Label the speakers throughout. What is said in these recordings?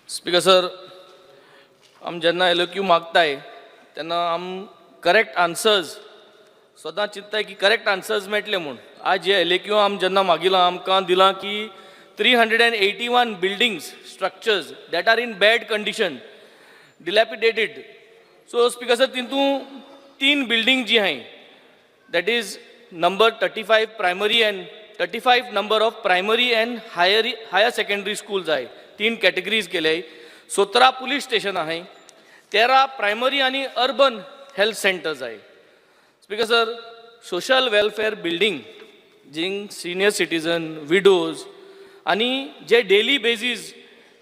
Speaker 1: Speaker sir, आम जेन्ना एलओक्यू मागताय तेन्ना आम करेक्ट आन्सर्स सदां चिंत्ताय की करेक्ट आन्सर्स मेळटले म्हूण. आज हे एलएक्यू आम जेन्ना मागिलां, आमकां दिलां की 381 buildings, structures that are in bad condition, dilapidated. So Speaker sir, तितून तीन बिल्डींग जी आहाय, that is number 35 primary and 35 number of primary and higher secondary schools आहे. तीन कॅटेगरीज केले. 17 पुलीस स्टेशन आहे, 13 प्रायमरी आणि अर्बन हेल्थ सेंटर्स आहे. Speaker sir, social welfare building जिंग सिनियर सिटीजन, विडोज आणि जे डेली बेजीस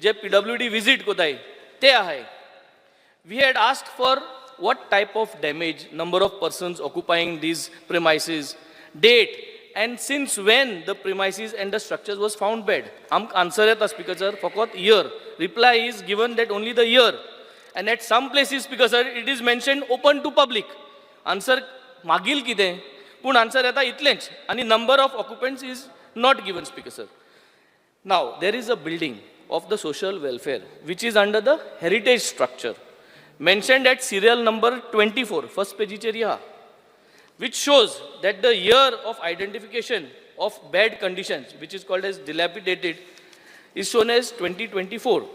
Speaker 1: जे पीडब्ल्यूडी विजीट कोताय ते आहे. We had asked for what type of damage, number of persons occupying these premises, date, and since when the premises and the structures was found bad. आमकां answer येता, speaker sir, फकत year. Reply is given that only the year. And at some places, Speaker sir, it is mentioned open to public. Answer मागील कितें पूण answer येता इतलेंच आनी number of occupants is not given, Speaker sir. Now, there is a building of the social welfare which is under the heritage structure mentioned at serial number 24, first page area, which shows that the year of identification of bad conditions, which is called as dilapidated, is shown as 2024.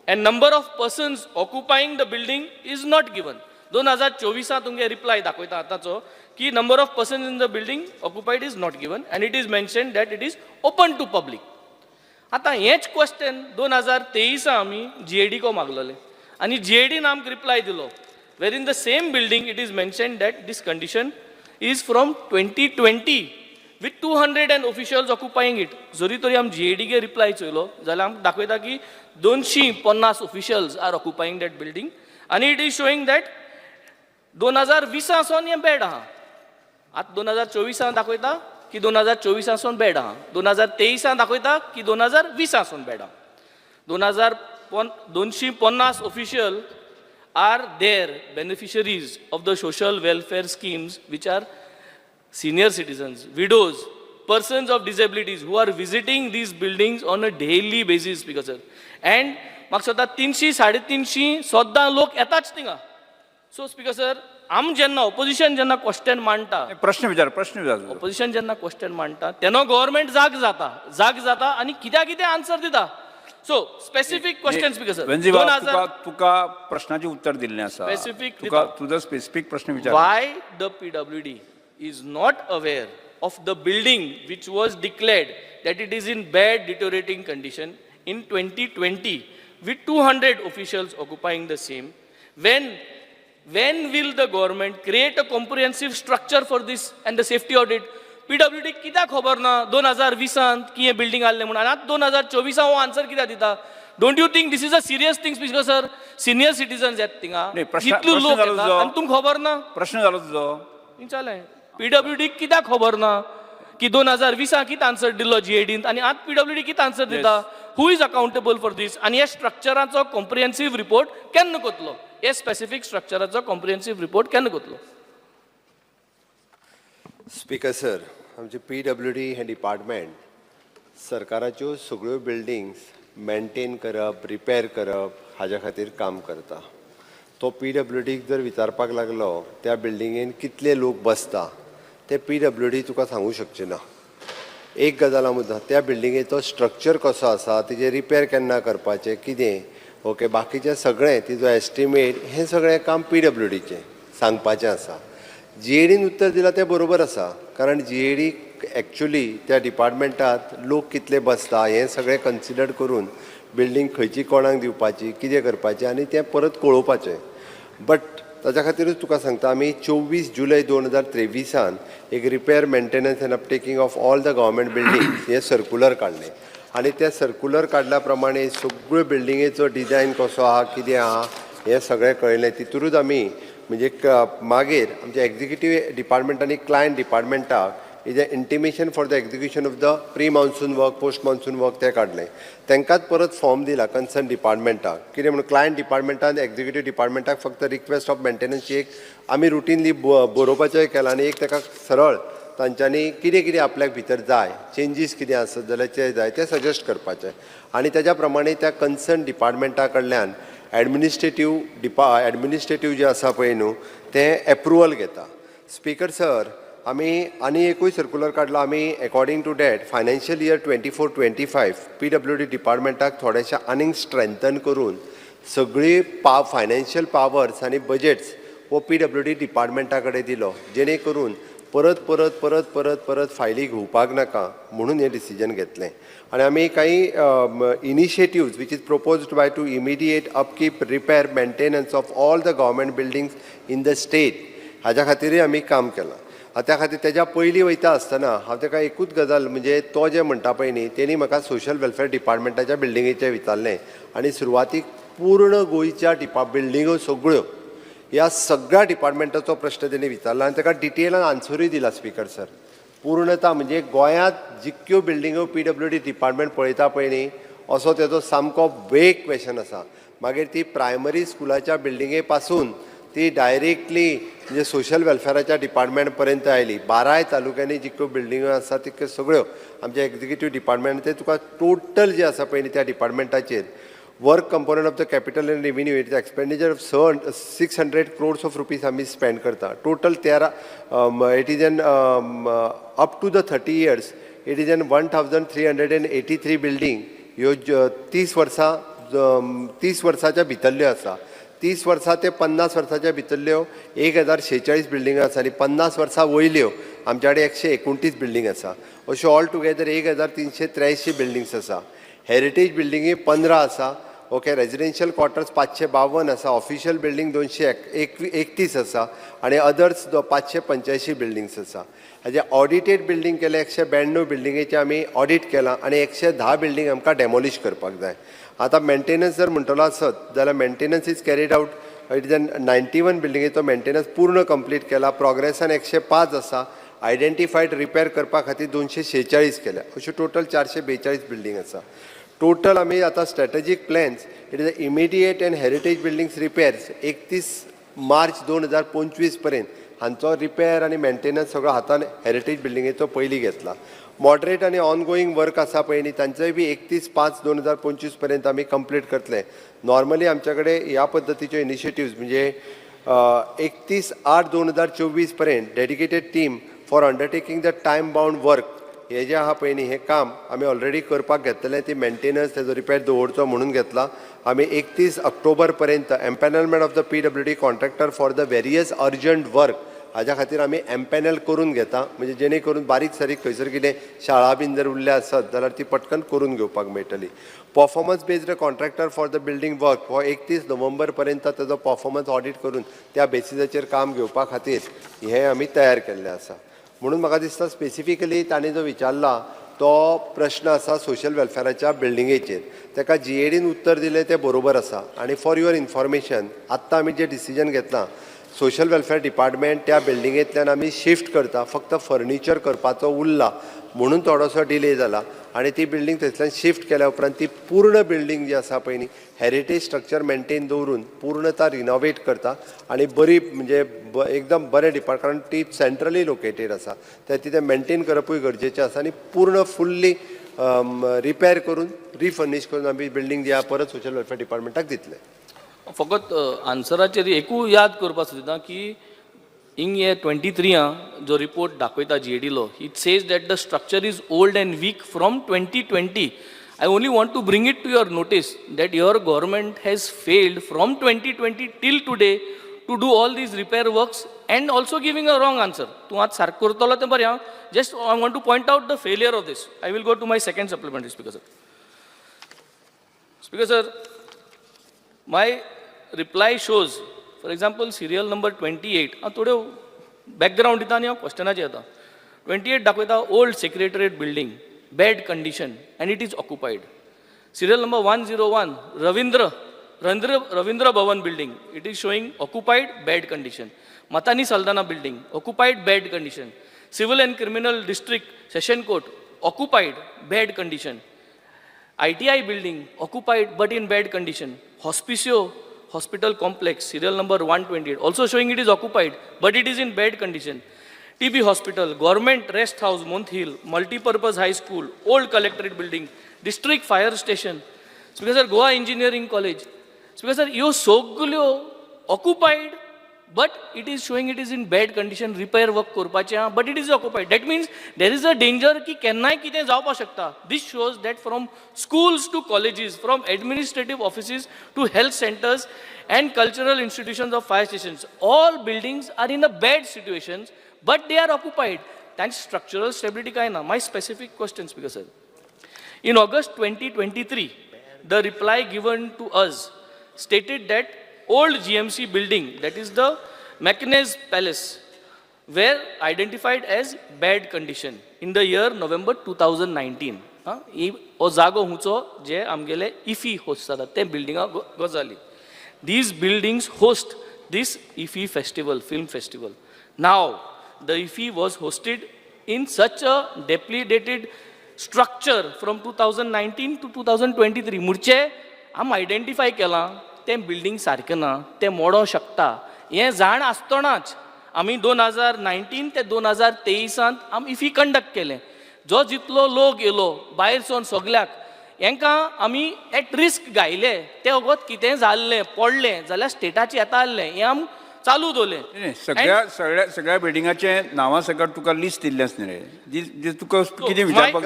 Speaker 1: And number of persons occupying the building is not given. 2024 तुमगे reply दाखयता आतांचो की number of persons in the building occupied is not given and it is mentioned that it is open to public. आतां हेंच question 2023 आमी जीएडीको मागलेलें आनी जीएडीन आमकां reply दिलो, where in the same building it is mentioned that this condition is from 2020 with 200 and officials occupying it. जरी तरी आमी जीएडीगे reply चोयलो जाल्यार आमकां दाखयता की 250 officials are occupying that building आनी it is showing that 2020 सावन हें बॅड आहा. आतां 2024 दाखयता की 2024 सावन बॅड आहा, 2023 दाखयता की 2020 सावन बॅड आहा. दोन हजार पन 250 official are there, beneficiaries of the social welfare schemes, which are senior citizens, widows, persons of disabilities who are visiting these buildings on a daily basis, Speaker sir. And म्हाका दिसता 300 350 सद्दां लोक येताच थिंगा. सो स्पीकर सर, आम जेन्ना opposition जेन्ना question मांडटा,
Speaker 2: प्रश्न विचार, प्रश्न विचार तुजो.
Speaker 1: ऑपोजिशन जेन्ना क्वेश्चन मांडटा तेन्ना गव्हर्मेंट जाग जाता, जाग जाता आनी कित्या कितें आन्सर दिता. So specific question, Speaker sir.
Speaker 2: Venzy
Speaker 1: दोन
Speaker 2: बाब,
Speaker 1: हजार
Speaker 2: तुका तुका प्रश्नाचें उत्तर दिल्लें आसा.
Speaker 1: Specific
Speaker 2: तुका
Speaker 1: दिता.
Speaker 2: तुजो स्पेसिफीक प्रश्न विचार.
Speaker 1: Why the PWD is not aware of the building which was declared that it is in bad, deteriorating condition in 2020 with 200 officials occupying the same? When will the government create a comprehensive structure for this and the safety audit? PWD कित्याक खबर ना 2020 की हें building आहलें म्हणून आनी आतां 2024 हो आन्सर कित्याक दिता? Don't you think this is a serious thing, Speaker sir? Senior citizens येता थिंगा,
Speaker 2: नाही, प्रश्न-
Speaker 1: इतलो
Speaker 2: प्रश्न
Speaker 1: लोक
Speaker 2: जालो
Speaker 1: येता
Speaker 2: तुजो.
Speaker 1: आनी तुमकां खबर ना.
Speaker 2: प्रश्न जालो तुजो.
Speaker 1: विचारलें, पीडब्ल्यूडी कित्याक खबर ना की 2020 कितें आन्सर दिल्लो जीएडीन आनी आतां पीडब्ल्यूडी कितें आन्सर दिता? Who is accountable for this? आनी ह्या स्ट्रक्चराचो कॉम्प्रिहेन्सीव रिपोर्ट केन्ना कोतलो? हे स्पेसिफीक स्ट्रक्चराचो कॉम्प्रिहेन्सीव रिपोर्ट केन्ना कोतलो?
Speaker 3: स्पीकर सर, आमचे पीडब्ल्यूडी हें डिपार्टमेंट सरकाराच्यो सगळ्यो बिल्डिंग्स मेंटेन करप, रिपेर करप हाज्या खातीर काम करता. तो पीडब्ल्यूडीक जर विचारपाक लागलो त्या बिल्डिंगेन कितले लोक बसता, ते पीडब्ल्यूडी तुका सांगू शकचे ना. एक गजाल हांव मुद्दाम, त्या बिल्डिंगेचो स्ट्रक्चर कसो आसा, तेजें रिपेर केन्ना करपाचें, कितें, ओके, बाकीचें सगळें तिजो एस्टिमेट, हें सगळें काम पीडब्ल्यूडीचें सांगपाचें आसा. जीएडीन उत्तर दिलां तें बरोबर आसा, कारण जीएडी एक्चुली त्या डिपार्टमेंटात लोक कितले बसता हें सगळें कन्सिडर करून बिल्डींग खंयची कोणाक दिवपाची, कितें करपाचें आनी तें परत कळोवपाचें. बट ताच्या खातीरूच तुका सांगता, आमी 24 जुलय 2023 एक repair, maintenance and uptaking of all the government building हें सर्कुलर काडलें आनी त्या सर्कुलर काडल्या प्रमाणे सगळ्यो बिल्डिंगेचो डिजायन कसो आहा, कितें आहा, हें सगळें कळयलें. तितूरूच आमी म्हणजे मागीर आमच्या एक्झिक्युटीव डिपार्टमेंट आनी client डिपार्टमेंटाक is a intimation for the execution of the pre monsoon work, post monsoon work तें काडलें. तांकांच परत फॉर्म दिला कन्सर्न डिपार्टमेंटाक. कितें म्हणून क्लायंट डिपार्टमेंटान एक्झिक्युटीव डिपार्टमेंटाक फक्त रिक्वेस्ट ऑफ मेंटेनन्सची एक आमी रुटीनली बरोवपाचें केलां आनी एक ताका सरळ तांच्यांनी कितें कितें आपल्याक भितर जाय, चेंजीस कितें आसत जाल्यार ते जाय ते सजेस्ट करपाचे आनी तेज्या प्रमाणे त्या कन्सर्न डिपार्टमेंटा कडल्यान एडमिनिस्ट्रेटीव जें आसा पळय न्हू तें एप्रुवल घेता. स्पीकर सर, आमी आनी एकूय सर्कुलर काडला. आमी according to that financial year 24-25 PWD डिपार्टमेंटाक थोडेशें आनीक स्ट्रेंथन करून सगळी पा फायनान्शियल पावर्स आनी बजेट्स हो पीडब्ल्यूडी डिपार्टमेंटा कडेन दिलो, जेणे करून परत परत परत परत परत फायली घुंवपाक नाका म्हणून हें डिसिजन घेतलें. आनी आमी काही initiatives which is proposed by to immediate upkeep, repair, maintenance of all the government buildings in the state, हाज्या खातीरय आमी काम केलां. आतां त्या खातीर तेज्या पयलीं वयता आसतना हांव ताका एकूच गजाल, म्हणजे तो जें म्हणटा पळय न्ही, तेणी म्हाका सोशल वेलफेअर डिपार्टमेंटाच्या बिल्डिंगेचें विचारलें आनी सुरवातीक पूर्ण गोंयच्या डिपा बिल्डिंगो सगळ्यो ह्या सगळ्या डिपार्टमेंटाचो प्रश्न तेणी विचारला आनी ताका डिटेलान आन्सरूय दिला. स्पीकर सर, पूर्णता म्हणजे गोंयांत जितक्यो बिल्डिंगो पीडब्ल्यूडी डिपार्टमेंट पळयता पळय न्ही, असो तेजो सामको वेग क्वेशन आसा. मागीर ती प्रायमरी स्कुलाच्या बिल्डिंगे पासून ती डायरेक्टली म्हणजे सोशल वेलफेराच्या डिपार्टमेंट पर्यंत आयली. बाराय तालुक्यांनी जितक्यो बिल्डिंगो आसा तितक्यो सगळ्यो आमच्या एक्झिक्युटीव डिपार्टमेंट ते तुका टोटल जे आसा पळय न्ही त्या डिपार्टमेंटाचेर work component of the capital and revenue, it expenditure of 600 crores of rupees आमी स्पेंड करता. Total 13, it is an up to the 30 years, it is an 1383 building. ह्यो 30 वर्सां, 30 वर्साच्या भितरल्यो आसा. 30 वर्सां ते 50 वर्साच्या भितरल्यो 1046 बिल्डिंग आसा आनी 50 वर्सां वयल्यो आमच्या कडेन 129 बिल्डींग आसा. अश्यो ऑल टुगेदर 1383 बिल्डिंग्स आसा. हेरिटेज बिल्डिंगी 15 आसा, ओके. रेजिडेन्शियल क्वॉर्टर्स 552 आसा, ऑफिशियल बिल्डींग 231 आसा आनी अदर्स 585 बिल्डिंग्स आसा. हाजे ऑडिटेड बिल्डींग केले, 192 बिल्डिंगेचे आमी ऑडीट केलां आनी 110 बिल्डींग आमकां डेमोलिश करपाक जाय. आतां मेंटेनन्स जर म्हणटलो आसत जाल्यार maintenance is carried out, it is an 91 बिल्डिंगेचो maintenance पूर्ण कंप्लीट केला. प्रोग्रेसान 105 आसा. आयडेंटिफायड रिपेर करपा खातीर 246 केल्या. अश्यो टोटल 442 बिल्डींग आसा. टोटल आमी आतां strategic plans, it is a immediate and heritage buildings repairs, 31 मार्च 2025 पर्यंत हांचो रिपेर आनी मेंटेनन्स सगळो हातान हेरिटेज बिल्डिंगेचो पयलीं घेतला. मॉडरेट आनी ऑनगोईंग वर्क आसा पळय न्ही, तांचोय बी 31/5/2025 पर्यंत आमी कंप्लीट करतले. नॉर्मली आमच्या कडेन ह्या पद्दतीच्यो इनिशिएटिव्ज म्हणजे 31/8/2024 पर्यंत dedicated team for undertaking the time bound work हे जे आहा पळय न्ही, हें काम आमी ऑलरेडी करपाक घेतलें. ती मेंटेनन्स तेजो रिपेर दवरचो म्हणून घेतला आमी. 31 ऑक्टोबर पर्यंत empanelment of the PWD contractor for the various urgent work, हाज्या खातीर आमी एम्पॅनल करून घेता, म्हणजे जेणे करून बारीक सारीक खंयसर कितें शाळा बीन जर उरल्या आसत जाल्यार ती पटकन करून घेवपाक मेळटली. Performance based contractor for the building work हो 31 नोव्हेंबर पर्यंत तेजो पर्फॉर्मन्स ऑडीट करून त्या बेसिसाचेर काम घेवपा खातीर हें आमी तयार केल्लें आसा. म्हणून म्हाका दिसता स्पेसिफिकली ताणें जो विचारला तो प्रश्न आसा सोशल वेलफेराच्या बिल्डिंगेचेर, ताका जीएडीन उत्तर दिलें तें बरोबर आसा. आनी फॉर your information, आत्तां आमी जें डिसिजन घेतलां, सोशल वेलफेअर डिपार्टमेंट त्या बिल्डिंगेंतल्यान आमी शिफ्ट करता. फक्त फर्निचर करपाचो उरला म्हणून थोडोसो डिले जाला आनी ती बिल्डींग थंयसल्यान शिफ्ट केल्या उपरांत ती पूर्ण बिल्डींग जी आसा पळय न्ही, हेरिटेज स्ट्रक्चर मेंटेन दवरून पूर्णता रिनोवेट करता आनी बरी म्हणजे एकदम बरें डिपार्ट, कारण ती सेंट्रली लोकेटेड आसा, ते तितें मेंटेन करपूय गरजेचें आसा आनी पूर्ण फुल्ली रिपेर करून, रिफर्निश करून आमी बिल्डींग जी आहा परत सोशल वेलफेअर डिपार्टमेंटाक दितले.
Speaker 1: फकत आन्सराचेर एकूय याद करपाक सोदिता की हिंग हे 23 जो रिपोर्ट दाखयता जीएडीलो, it says that the structure is old and weak from 2020. I only want to bring it to your notice that your government has failed from 2020 till today to do all these repair works and also giving a wrong answer. तूं आतां सारकें करतलो तें बरें. हांव just I want to point out the failure of this. I will go to my second supplementary, Speaker sir. Speaker sir, my reply shows, for example, serial number 28. हांव थोड्यो background दिता आनी हांव क्वेश्चनाचेर येता. 28 दाखयता old secretariat building, bad condition, and it is occupied. Serial number 101, Ravindra Bhavan building, it is showing occupied, bad condition. Matanhy Saldanha building, occupied, bad condition. Civil and Criminal District Session Court, occupied, bad condition. ITI building, occupied but in bad condition. Hospicio Hospital Complex, serial number 128, also showing it is occupied, but it is in bad condition. TB hospital, government rest house Month Hill, multipurpose high school, old collectorate building, district fire station, Speaker sir, Goa engineering college. Speaker sir, ह्यो सगल्यो occupied, but it is showing it is in bad condition. Repair work करपाचें आहा, but it is occupied. That means there is a danger की केन्नाय कितें जावपाक शकता. This shows that from schools to colleges, from administrative offices to health centers and cultural institutions of fire stations, all buildings are in a bad situations, but they are occupied. तांची structural stability काय ना. My specific question, Speaker sir. In August 2023, the reply given to us stated that old GMC building, that is the Macanese Palace, were identified as bad condition in the year November 2019. हा, ही हो जागो हुंचो जे आमगेले IFFI host जाता ते बिल्डिंगा गजाली. These buildings host this IFFI festival, film festival. Now, the IFFI was hosted in such a dilapidated structure from 2019 to 2023. म्हणचे आम आयडेंटिफाय केलां तें बिल्डींग सारकें ना, तें मोडोंक शकता हें जाण आसतनाच आमी 2019 ते 2023त आमी इफी कंडक्ट केलें. जो जितलो लोक येयलो भायर सोन सगल्याक हेंकां आमी एट रिस्क घायले. ते वगत कितें जाल्लें पडलें जाल्यार स्टेटाचें येता आसलें, हें आम चालू दवरलें.
Speaker 2: नाही, सगळ्या सगळ्या सगळ्या बिल्डिंगाचे नांवा सकट तुका लिस्ट दिल्लें आसा न्ही रे, तुका कितें विचारपाक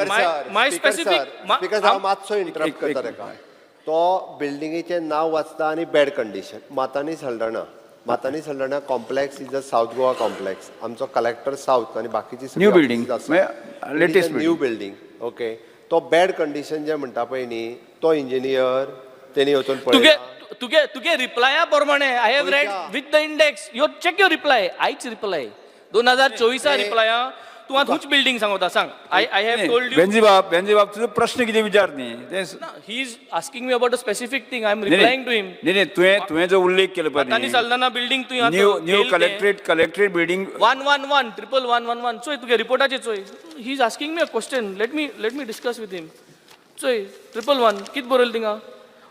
Speaker 1: my specific-
Speaker 3: speaker, हांव मातसो इंटरप्ट करता ताका. तो बिल्डिंगेचें नांव वाचता आनी bad condition. Matani Saldanha, Matani Saldanha complex is a South Goa complex. आमचो कलेक्टर सावथ आनी बाकीची
Speaker 2: New building. म्हणजे latest.
Speaker 3: New building, okay. तो बॅड कंडिशन जे म्हणटा पळय न्ही, तो इंजिनियर तेणी वचून
Speaker 1: तुगे
Speaker 3: पळयला.
Speaker 1: तुगे तुगे रिप्लाया प्रमाणे I have read with the index. Your check your reply, आयच रिप्लाय, 2024 रिप्लाय. तूं आतां खंयची बिल्डींग सांगता सांग. I have told you.
Speaker 2: Venzy बाब, वेन्झी बाब, तुजो प्रश्न कितें विचार न्ही तें
Speaker 1: He is asking me about a specific thing. I am
Speaker 2: नाही,
Speaker 1: replying to him.
Speaker 2: नाही नाही, तुवें तुवें जो उल्लेख केलो पळय
Speaker 1: आतां सल्दाना बिल्डींग तुवें
Speaker 2: new new collectorate building.
Speaker 1: 1 1 1 111 1 1. चोय तुगे रिपोर्टाचे चोय. He is asking me a question. Let me discuss with him. चोय, 111 कित बरयलें थिंगा?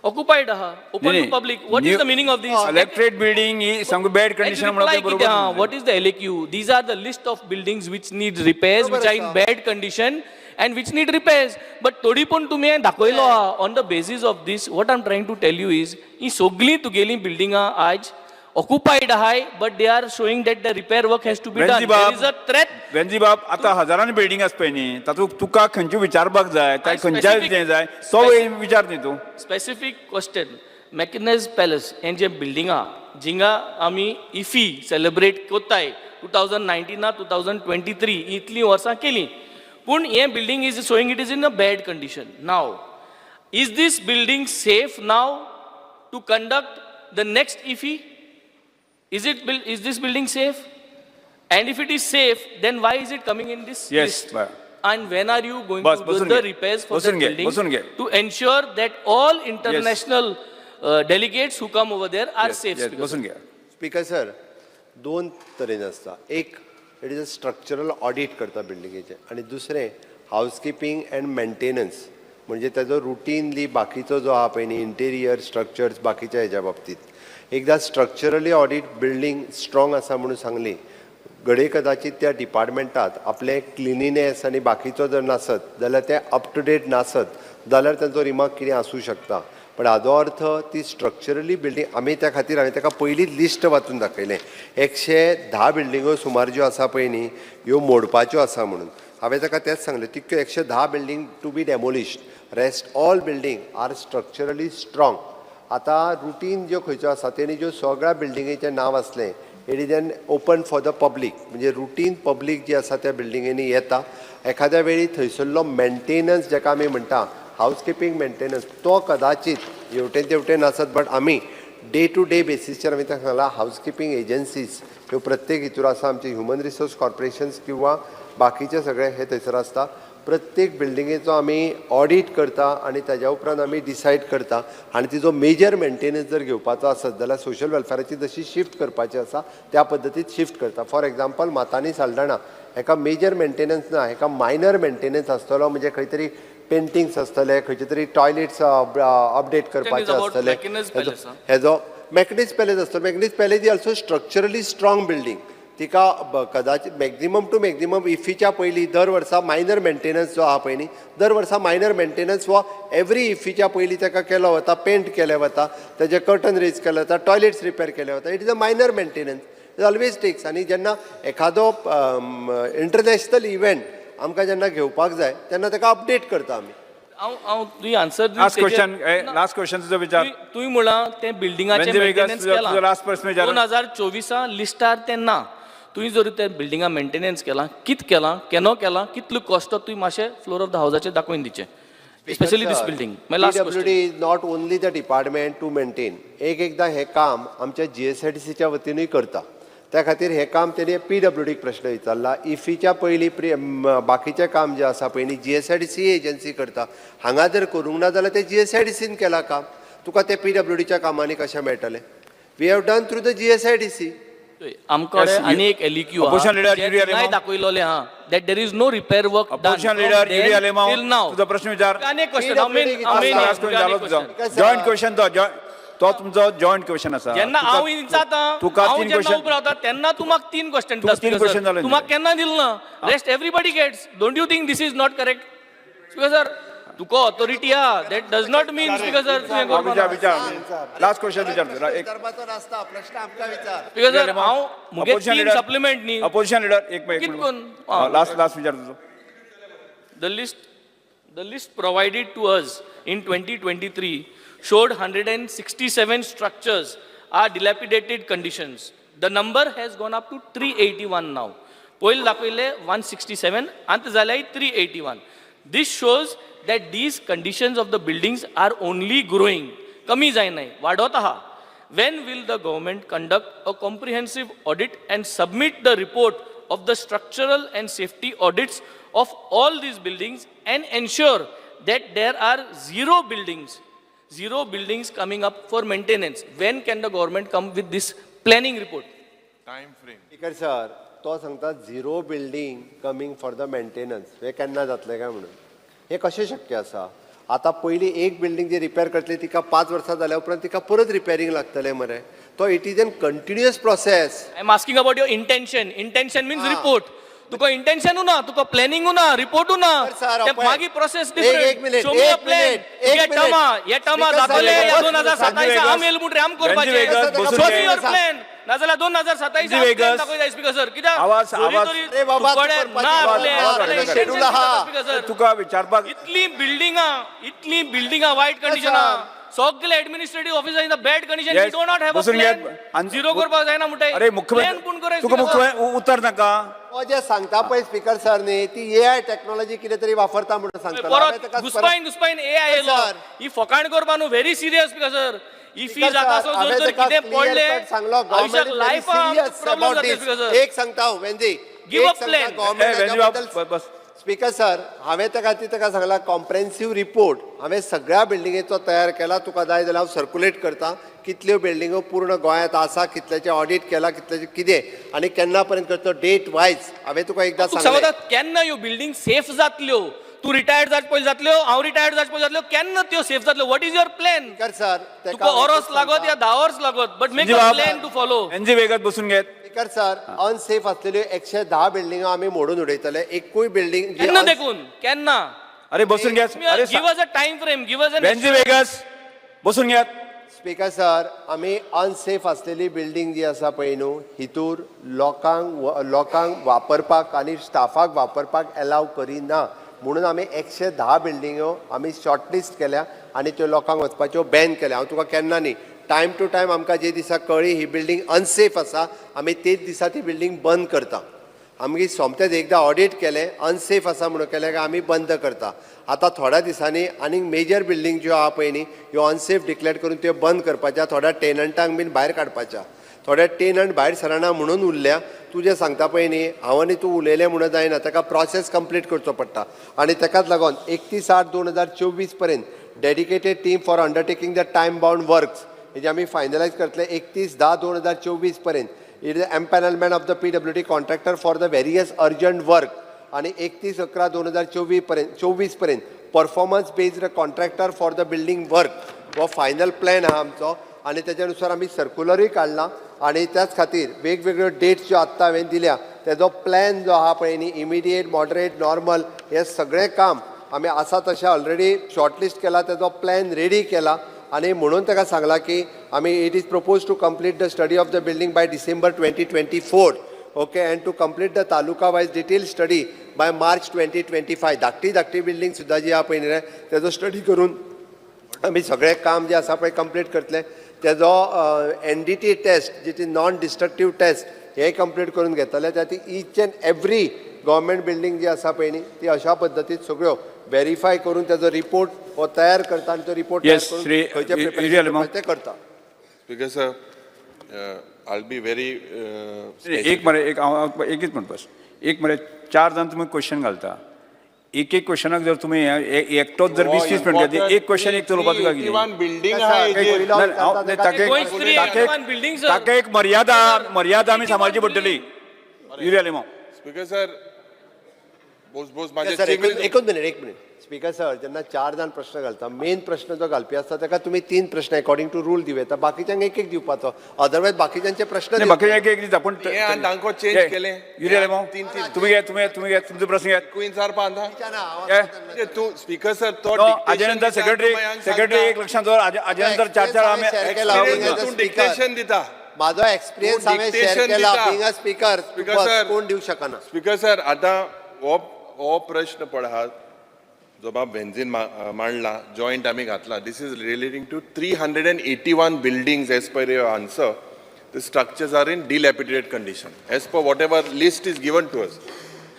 Speaker 1: ऑक्युपायड आहा, open to public. What is the meaning of this?
Speaker 2: Collectorate building ही सामकी बॅड कंडिशन म्हणून बरोबर.
Speaker 1: What is the LAQ? These are the list of buildings which need repairs, which are in bad condition and which need repairs. But थोडी पण तुमी दाखयलो आहा. On the basis of this, what I am trying to tell you is ही सगळीं तुगेलीं बिल्डिंगां आज occupied आहाय, but they are showing that the repair work has to be done.
Speaker 2: Venzy
Speaker 1: there
Speaker 2: बाब
Speaker 1: is a threat.
Speaker 2: Venzy बाब, आतां हजारांनी building आसा पळय न्ही, तातूंत तुका खंयचे विचारपाक जाय, काय खंयच्या हें जाय तो विचार न्ही तूं.
Speaker 1: Specific question. मॅकनेज पॅलस हें जें बिल्डींग आहा, जिंगा आमी इफी सेलिब्रेट कोत्ताय 2019 2023, इतलीं वर्सां केलीं, पूण हें building is showing it is in a bad condition. Now, is this building safe now to conduct the next IFFI? Is this building safe? And if it is safe, then why is it coming in this list? And when are you going
Speaker 2: bus,
Speaker 1: to do
Speaker 2: बसून
Speaker 1: the
Speaker 2: घे.
Speaker 1: Repairs for the
Speaker 2: बसून घे,
Speaker 1: building
Speaker 2: बसून घे.
Speaker 1: To ensure that all international delegates who come over there are safe?
Speaker 2: Yes,
Speaker 1: Speaker sir?
Speaker 2: बसून घे.
Speaker 3: Speaker sir, दोन तरेन आसता. एक, it is a structural audit करता बिल्डिंगेचें आनी दुसरें हावसकिपींग अँड मेंटेनन्स, म्हणजे ताजो रुटीनली बाकीचो जो आहा पळय न्ही, इंटेरियर स्ट्रक्चर्स बाकीच्या हेज्या बाबतीत. एकदां स्ट्रक्चरली ऑडीट बिल्डींग स्ट्रॉंग आसा म्हणून सांगली, घडये कदाचित त्या डिपार्टमेंटात आपलें क्लिनिनेस आनी बाकीचो जर नासत जाल्यार, तें अप टू डेट नासत जाल्यार तांचो रिमार्क कितें आसूं शकता. पण हाजो अर्थ ती स्ट्रक्चरली बिल्डींग आमी त्या खातीर हांवें ताका पयलींच लिस्ट वाचून दाखयलें. 110 बिल्डिंगो सुमार ज्यो आसा पळय न्ही, ह्यो मोडपाच्यो आसा म्हणून हांवें ताका तेंच सांगलें. तितक्यो 110 building to be demolished, rest all building are structurally strong. आतां रुटीन ज्यो खंयच्यो आसा, तेणी ज्यो सगळ्या बिल्डिंगेचें नांव आसलें, it is an open for the public, म्हणजे रुटीन पब्लीक जी आसा त्या बिल्डिंगेनी येता. एखाद्या वेळी थंयसरलो मेंटेनन्स, जाका आमी म्हणटा हावसकिपींग मेंटेनन्स, तो कदाचित हेवटेन तेवटेन आसत, बट आमी डे टू डे बेसीसचेर आमी तांकां सांगलां, हावसकिपींग एजन्सीज ह्यो प्रत्येक हितूर आसा. आमचे ह्युमन रिसोर्स कॉर्पोरेशन्स किंवा बाकीचे सगळे हे थंयसर आसता. प्रत्येक बिल्डिंगेचो आमी ऑडीट करता आनी ताज्या उपरांत आमी डिसायड करता आनी तिजो मेजर मेंटेनन्स जर घेवपाचो आसत जाल्यार सोशल वेलफेराची जशी शिफ्ट करपाची आसा त्या पद्दतीत शिफ्ट करता. फॉर एग्जाम्पल, मातानी साल्दाणा हेका मेजर मेंटेनन्स ना, हेका मायनर मेंटेनन्स आसतलो, म्हणजे खंय तरी पेंटिंग्स आसतले, खंयचे तरी टॉयलेट्स अपडेट करपाचे
Speaker 1: about
Speaker 3: आसतले.
Speaker 1: Macanese Palace, huh?
Speaker 3: हेजो मॅकनीज पॅलेस आसतो. Macanese Palace is also structurally strong building. तिका कदाचित मॅक्झिमम टू मॅक्झिमम इफीच्या पयलीं दर वर्सा मायनर मेंटेनन्स जो आहा पळय न्ही, दर वर्सा मायनर मेंटेनन्स हो एवरी इफीच्या पयलीं ताका केलो वता. पेंट केलें वता, तेजे कर्टन रेज केले वता, टॉयलेट्स रिपेर केले वता. It is a minor maintenance it always takes. आनी जेन्ना एखादो इंटरनॅशनल इव्हेंट आमकां जेन्ना घेवपाक जाय तेन्ना ताका अपडेट करता आमी.
Speaker 1: हांव हांव तुवें answer
Speaker 2: last question, last question तुजो विचार.
Speaker 1: तुवें म्हळां तें बिल्डिंगाचें
Speaker 2: वेंझी वेगस,
Speaker 1: मेंटेनन्स केलां.
Speaker 2: तुजो last प्रश्न विचार.
Speaker 1: 2024 लिस्टार तें ना. तुवें जर त्या बिल्डिंगा मेंटेनन्स केलां, कित केलां, केन्ना केलां, कितलो कॉस्ट, तुवें मातशें फ्लोर ऑफ the हावजाचेर दाखोवन दिचें, स्पेशली दीस बिल्डींग. मागीर last
Speaker 3: PWD
Speaker 1: question.
Speaker 3: Is not only the department to maintain. एक एकदां हें काम आमच्या जीएसआयडीसीच्या वतीनूय करता. त्या खातीर हें काम तेणी पीडब्ल्यूडीक प्रश्न विचारला. इफीच्या पयलीं बाकीचें काम जें आसा पळय न्ही, जीएसआयडीसी एजन्सी करता. हांगा जर करूंक ना जाल्यार तें जीएसआयडीसीन केलां काम, तुका तें पीडब्ल्यूडीच्या कामांनी कशें मेळटलें? We have done through the GSIDC.
Speaker 1: आमकां
Speaker 2: Yes,
Speaker 1: आनी एक एलईक्यू
Speaker 2: Opposition leader, Yuri Alemao.
Speaker 1: दाखयलोलें हा that there is no repair work
Speaker 2: opposition leader Yuri Alemao,
Speaker 1: till नाव.
Speaker 2: तुजो प्रश्न विचार.
Speaker 1: आनी एक क्वेश्चन.
Speaker 3: PWD
Speaker 2: last question जालो तुजो. जॉयंट क्वेश्चन तो तो तुमचो जॉयंट क्वेश्चन आसा.
Speaker 1: जेन्ना
Speaker 2: तुका-
Speaker 1: हांव विचारता,
Speaker 2: तुका
Speaker 1: हांव
Speaker 2: तीन
Speaker 1: जेन्ना
Speaker 2: क्वेश्चन
Speaker 1: उबो रावता तेन्ना तूं म्हाका तीन क्वेश्चन
Speaker 2: तुका तीन question जाले.
Speaker 1: तूं म्हाका केन्ना दिल ना. Rest everybody gets. Don't you think this is not correct, speaker sir? तुका ऑथॉरिटी आहा, that does not mean, speaker sir, तुवें
Speaker 2: हा,
Speaker 1: करपा
Speaker 2: विचार विचार, लास्ट क्वेश्चन विचार तुजो. एक
Speaker 3: संदर्भाचो नासता प्रश्न, आमकां विचार.
Speaker 1: स्पीकर सर, हांव मुगे
Speaker 2: अपोजिशन
Speaker 1: तीन
Speaker 2: लिडर
Speaker 1: सप्लिमेंट न्ही.
Speaker 2: अपोजिशन लिडर, एक
Speaker 1: कित कोन? हा.
Speaker 2: लास्ट लास्ट विचार तुजो.
Speaker 1: The list provided to us in 2023 showed 167 structures are dilapidated conditions. The number has gone up to 381 now. पयलीं दाखयले 167, आतां जाल्यार 381. This shows that these conditions of the buildings are only growing. कमी जायनाय, वाडत आहा. When will the government conduct a comprehensive audit and submit the report of the structural and safety audits of all these buildings and ensure that there are zero buildings coming up for maintenance? When can the government come with this planning report?
Speaker 3: Speaker sir, तो सांगता zero building coming for the maintenance हें केन्ना जातलें काय म्हणून. हें कशें शक्य आसा? आतां पयलीं एक बिल्डींग जी रिपेर करतली तिका 5 वर्सां जाल्या उपरांत तिका परत रिपेरींग लागतलें मरे. तो it is an continuous process.
Speaker 1: I am asking about your intention. Intention means report. तुका इंटेन्शन ना, तुका प्लॅनिंग ना, रिपोर्ट ना.
Speaker 3: सर,
Speaker 1: ते
Speaker 3: पळय.
Speaker 1: मागीर प्रोसेस.
Speaker 3: एक एक मिनिट, एक मिनिट, एक मिनिट.
Speaker 1: हे टर्मा
Speaker 3: स्पीकर
Speaker 1: जातले
Speaker 3: साहेब,
Speaker 1: या 2027
Speaker 2: वेगस,
Speaker 1: आम येयल म्हणटरी आम करपाचें.
Speaker 2: वेगस, बसून
Speaker 1: शो
Speaker 2: घे.
Speaker 1: मी your plan, नाजाल्यार 2027
Speaker 2: वेगस.
Speaker 1: प्लॅन दाखयता स्पीकर सर. कित्याक
Speaker 2: आवाज-
Speaker 1: जोरी
Speaker 2: आवाज-
Speaker 1: तरी
Speaker 3: अरे बाबा,
Speaker 1: तुकडे
Speaker 3: तू
Speaker 1: ना
Speaker 3: आवाज-
Speaker 1: आपले,
Speaker 2: आवाज
Speaker 1: जाल्यार
Speaker 2: वाडय.
Speaker 3: शेड्यूल आहा.
Speaker 1: Speaker sir.
Speaker 2: तुका विचारपाक
Speaker 1: इतली बिल्डिंगां, इतली बिल्डिंगां वायट कंडिशन आहा. सगळे administrative officer in the bad condition. We
Speaker 2: Yes.
Speaker 1: Do not have a
Speaker 2: बसून घे.
Speaker 1: प्लॅन. झिरो करपाक जायना म्हणटाय.
Speaker 2: अरे
Speaker 1: प्लॅन पूण
Speaker 2: मुख्यमंत्री,
Speaker 1: कर.
Speaker 2: तुका मुख्यमंत्री उत्तर नाका.
Speaker 3: तो जे सांगता पळय स्पीकर सर न्ही, ती ए I technology कितें तरी वापरता म्हणून सांगता.
Speaker 1: परत घुसपायन घुसपायन ए I येयलो.
Speaker 3: सर.
Speaker 1: ही फकाण करपा न्हू, व्हेरी सिरियस स्पीकर सर. इफी
Speaker 3: स्पीकर
Speaker 1: जाता
Speaker 3: सर,
Speaker 1: सो
Speaker 3: हांवें
Speaker 1: जर तर
Speaker 3: ताका
Speaker 1: कितें
Speaker 3: clear
Speaker 1: पडलें
Speaker 3: cut सांगलो,
Speaker 1: आयुश्याक
Speaker 3: government is very
Speaker 1: लायफाक
Speaker 3: serious
Speaker 1: problem
Speaker 3: about
Speaker 1: जातले
Speaker 3: this.
Speaker 1: Speaker sir.
Speaker 3: एक सांगता हांव वेंदी.
Speaker 1: Give
Speaker 3: एक
Speaker 1: a
Speaker 3: सांगता,
Speaker 1: plan.
Speaker 3: government
Speaker 2: ए, वेंदी बाब,
Speaker 3: हाज्या बद्दल
Speaker 2: बस.
Speaker 3: स्पीकर सर, हांवें त्या खातीर ताका सांगला, कॉम्प्रेन्सीव रिपोर्ट हांवें सगळ्या बिल्डिंगेचो तयार केला. तुका जाय जाल्यार हांव सर्कुलेट करता, कितल्यो बिल्डिंगो पूर्ण गोंयांत आसा, कितल्याचें ऑडीट केला, कितल्याचें कितें आनी केन्ना पर्यंत करतो, डेट वायज हांवें तुका एकदां
Speaker 1: तुका
Speaker 3: सांगलें.
Speaker 1: सांगता, केन्ना ह्यो बिल्डींग सेफ जातल्यो? तूं रिटायर्ड जावचे पयलीं जातल्यो, हांव रिटायर्ड जावचे पयलीं जातल्यो? केन्ना त्यो सेफ जातल्यो? What is your plan?
Speaker 3: Speaker sir,
Speaker 1: तुका ओरोस लागत या 10 वर्स लागत, but make a plan to follow.
Speaker 2: NG Vegat बसून घेत.
Speaker 3: स्पीकर सर, अनसेफ असलेल्यो 110 बिल्डिंगो आमी मोडून उडयतले. एकूय बिल्डींग जी
Speaker 1: केन्ना देखून केन्ना?
Speaker 2: अरे बसून घेत. अरे
Speaker 1: Give us a time frame, give us an
Speaker 2: Venzy Vegas, बसून घेत.
Speaker 3: स्पीकर सर, आमी अनसेफ असलेली बिल्डींग जी आसा पळय न्हू, हितूर लोकांक लोकांक वापरपाक आनी स्टाफाक वापरपाक एलाव करिना म्हणून आमी 110 बिल्डिंगो आमी शॉर्टलिस्ट केल्या आनी त्यो लोकांक वचपाच्यो बॅन केल्या. हांव तुका केन्ना न्ही, टायम टू टायम आमकां जे दिसा कळ्ळी ही बिल्डींग अनसेफ आसा, आमी तेच दिसा ती बिल्डींग बंद करता. आमगे सोमतेच एकदां ऑडीट केलें, अनसेफ आसा म्हणून केलें काय आमी बंद करता. आतां थोड्या दिसांनी आनीक मेजर बिल्डींग ज्यो आहा पळय न्ही, ह्यो अनसेफ डिक्लेअर करून त्यो बंद करपाच्या. थोड्या टेनंटांक बीन भायर काडपाच्या. थोडे टेनंट भायर सरना म्हणून उरल्या. तूं जें सांगता पळय न्ही, हांव आनी तूं उलयलें म्हणून जायना, ताका प्रोसेस कंप्लीट करचो पडटा. आनी ताकाच लागून 31/8/2024 पर्यंत dedicated team for undertaking the time bound works हेजे आमी फायनलायज करतले 31/10/2024 पर्यंत. It is empanelment of the PWD contractor for the various urgent work आणि 31/11/2024 पर्यंत, 24 पर्यंत performance based contractor for the building work. हो फायनल प्लॅन आहा आमचो. आनी तेच्या नुसार आमी सर्कुलरूय काडलां आनी त्याच खातीर वेगवेगळ्यो डेट्स ज्यो आत्तां हांवें दिल्या तेजो प्लॅन जो आहा पळय न्ही, इमिडिएट, मॉडरेट, नॉर्मल, हें सगळें काम आमी आसा तशें ऑलरेडी शॉर्टलिस्ट केला, तेजो प्लॅन रेडी केला आनी म्हणून ताका सांगलां की आमी it is propose to complete the study of the building by December 2024, okay, and to complete the taluka wise detail study by March 2025. धाकटी धाकटी बिल्डींग सुद्दां जी आहा पळय न्ही रे, तेजो स्टडी करून आमी सगळें काम जें आसा पळय कंप्लीट करतले. तेजो एनडीटी टेस्ट जी ती नॉन डिस्ट्रक्टीव टेस्ट हे कंप्लीट करून घेतले. त्या ती each and every government building जी आसा पळय न्ही, ती अशा पद्दतीन सगळ्यो वेरीफाय करून तेजो रिपोर्ट हो तयार करता आनी तो रिपोर्ट तयार
Speaker 2: Yes,
Speaker 3: करून
Speaker 2: श्री
Speaker 3: खंयचे
Speaker 2: Yuri
Speaker 3: preparation
Speaker 2: Alemao.
Speaker 3: करपाचें तें करता.
Speaker 4: Speaker sir, I'll be very specific.
Speaker 2: एक मरे एक हांव एकच म्हणटा बस. एक मरे चार जाण तुमी क्वेश्चन घालता, एक एक क्वेश्चनाक जर तुमी एकटोच जर 20 30 मिनटां घेतली, एक क्वेश्चन एक चलोवपाचो काय कितें?
Speaker 4: 381 बिल्डिंग
Speaker 3: कसं
Speaker 4: आहा
Speaker 3: आहे?
Speaker 4: हेजेर.
Speaker 3: पयलो
Speaker 2: नाही, नाही, ताका
Speaker 1: गोंय 381 building, sir.
Speaker 2: ताका एक मर्यादा मर्यादा आमी सांबाळची पडटली. युरी आलेमाव.
Speaker 4: स्पीकर सर, बोस बोस माझे
Speaker 3: सर, एकूच मिनिट, एक मिनिट. स्पीकर सर, जेन्ना चार जाण प्रश्न घालता, मेन प्रश्न जो घालपी आसता ताका तुमी तीन प्रश्न अकॉर्डिंग टू रूल दिवं येता, बाकीच्यांक एक एक दिवपाचो, अदरवायज बाकीच्यांचे प्रश्न
Speaker 2: नाही, बाकी एक एक दिता पूण
Speaker 4: हे आनी तांकां change केलें.
Speaker 2: युरी आलेमाव,
Speaker 4: तीन तीन.
Speaker 2: तुमी घे, तुमी तुमी घे, तुमचो प्रश्न घेत.
Speaker 4: क्विन्सार पांदा
Speaker 2: हे.
Speaker 4: तूं स्पीकर सर तो
Speaker 2: नो, हाजे नंतर सेक्रेटरी सेक्रेटरी एक लक्षात दवर, हाजे नंतर चार चार आमी
Speaker 3: Experience हांवें share केला.
Speaker 4: तूं
Speaker 3: Speaker.
Speaker 4: Dictation दिता.
Speaker 3: माझो एक्सपिरियन्स
Speaker 4: तूं
Speaker 3: हांवें शेअर
Speaker 4: dictation
Speaker 3: केला.
Speaker 4: दिता.
Speaker 3: Being a speaker,
Speaker 4: Speaker sir.
Speaker 3: कोण दिवंक शकना.
Speaker 4: स्पीकर सर, आतां हो हो प्रश्न पळय आहा जो बाब वेन्झीन मांडला, जॉयंट आमी घातला, this is relating to 381 buildings. As per your answer, the structures are in dilapidated condition as per whatever list is given to us,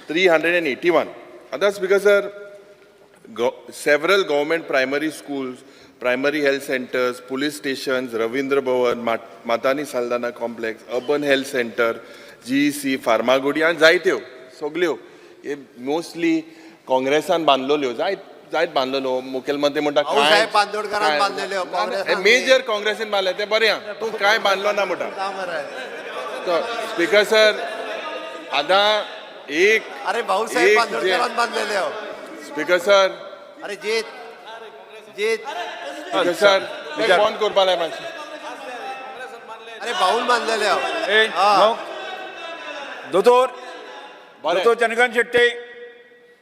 Speaker 4: 381. आतां speaker sir, several government primary schools, primary health centers, police stations, Ravindra Bhavan, Matani Saldana Complex, Urban Health Center, GEC, Farmagudi आनी जायत्यो सगल्यो हे mostly काँग्रेसान बांदलोल्यो, जायत जायत बांदलेलो मुखेलमंत्री म्हणटा.
Speaker 3: Bhausaheb बांदोडकरान बांदलेल्यो, काँग्रेसान.
Speaker 4: Major काँग्रेसीन बांदले ते बरें आहा, तूं कांय बांदलो ना म्हणटा. स्पीकर सर, आतां एक
Speaker 3: अरे, भाऊसाहेब
Speaker 4: एक जे
Speaker 3: बांदोडकरान बांदलेल्यो.
Speaker 4: Speaker sir.
Speaker 3: अरे जीत जीत.
Speaker 4: स्पीकर सर,
Speaker 2: विचार.
Speaker 4: फोन करपा लाय मातशें.
Speaker 3: अरे, भाऊन बांदलेल्यो.
Speaker 2: ए नो. दोतोर.
Speaker 4: बरें.
Speaker 2: दोतोर चंद्रकांत शेट्टी,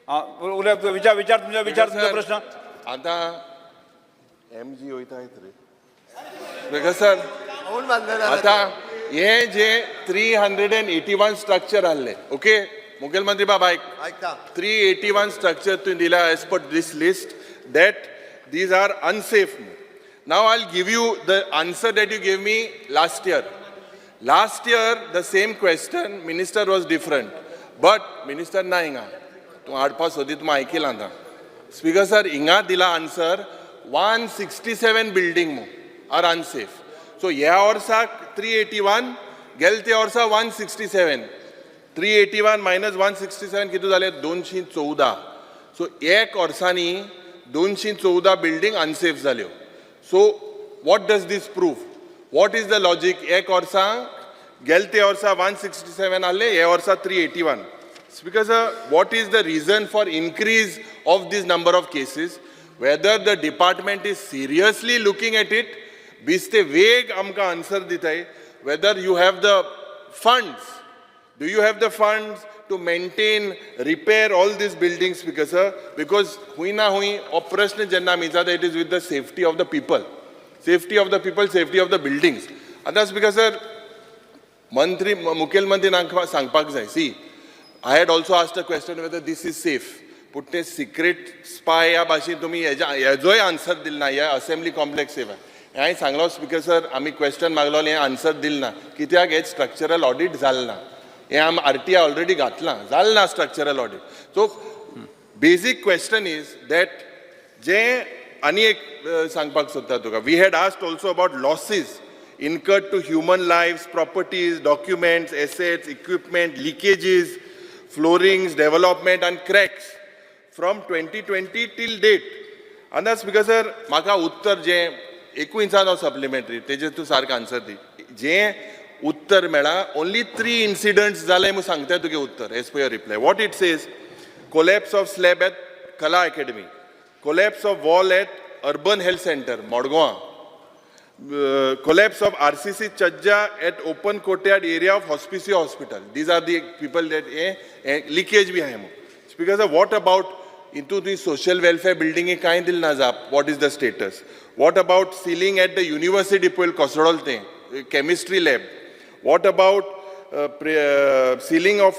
Speaker 2: आं, उलय, विचार विचार तुमचा विचार, तुमचा प्रश्न.
Speaker 4: आता एम जी वयता रे स्पीकर सर.
Speaker 3: भाऊन बांदलेल्यो.
Speaker 4: आता हे जे 381 स्ट्रक्चर आहले, ओके, मुखेलमंत्री बाब आयक.
Speaker 3: ऐकता.
Speaker 4: 381 स्ट्रक्चर तुवें दिला as per this list that these are unsafe. Now I give you the answer that you give me last year. Last year the same question, minister was different, but minister ना हिंगा, तूं हाडपा सोदी, तूं आयकिलां आतां. Speaker sir, हिंगा दिला answer 167 building मू are unsafe. So ह्या वर्साक 381, गेले त्या वर्सा 167. 381 minus 167 कितें जालें? 214. सो एक वर्सांनी 214 बिल्डींग अनसेफ जाल्यो. So what does this prove? What is the logic? एक वर्सा, गेले ते वर्सा 167 आहले, हे वर्सा 381. Speaker sir, what is the reason for increase of this number of cases? Whether the department is seriously looking at it, बेश्टे वेग आमकां आन्सर दिताय. Whether you have the funds, do you have the funds to maintain, repair all these buildings, Speaker sir? Because हुंय ना हुंय हो प्रश्न जेन्ना आमी विचारता, it is with the safety of the people. Safety of the people, safety of the buildings. आतां speaker sir, मंत्री मुखेलमंत्री सांगपाक जाय. See, I had also asked a question whether this is safe, पूण ते सिक्रेट स्पाय ह्या भाशेन तुमी हेज्या हेजोय आन्सर दिल ना. ह्या असेंब्ली कॉम्प्लेक्स सेफ आहा हें हांवें सांगलो. स्पीकर सर, आमी क्वेश्चन मागलो, हें आन्सर दिल ना. कित्याक हें स्ट्रक्चरल ऑडीट जालें ना? हें आमी आरटीआय ऑलरेडी घातलां, जालें ना structural audit. So basic question is that जे आनी एक सांगपाक सोदता तुका, we had asked also about losses incurred to human lives, properties, documents, assets, equipment, leakages, floorings, development and cracks from 2020 till date. आनी speaker sir, म्हाका उत्तर जें एकूय इंचान हांव सप्लिमेंटरी तेजेर तूं सारकें आन्सर दी. जें उत्तर मेळ्ळां, ओनली थ्री इन्सिडंट्स जाले म्हूण सांगता तुगे उत्तर. As per your reply, what it says, collapse of slab at Kala Academy, collapse of wall at Urban Health Center, Modgaon. Collapse of RCC chajja at open courtyard area of Hospicio Hospital. These are the people that leakage बी आहे. Speaker sir, what about into the social welfare building कांय दिल ना जाप? What is the status? What about ceiling at the university पयल कोसळोल तें chemistry lab? What about ceiling of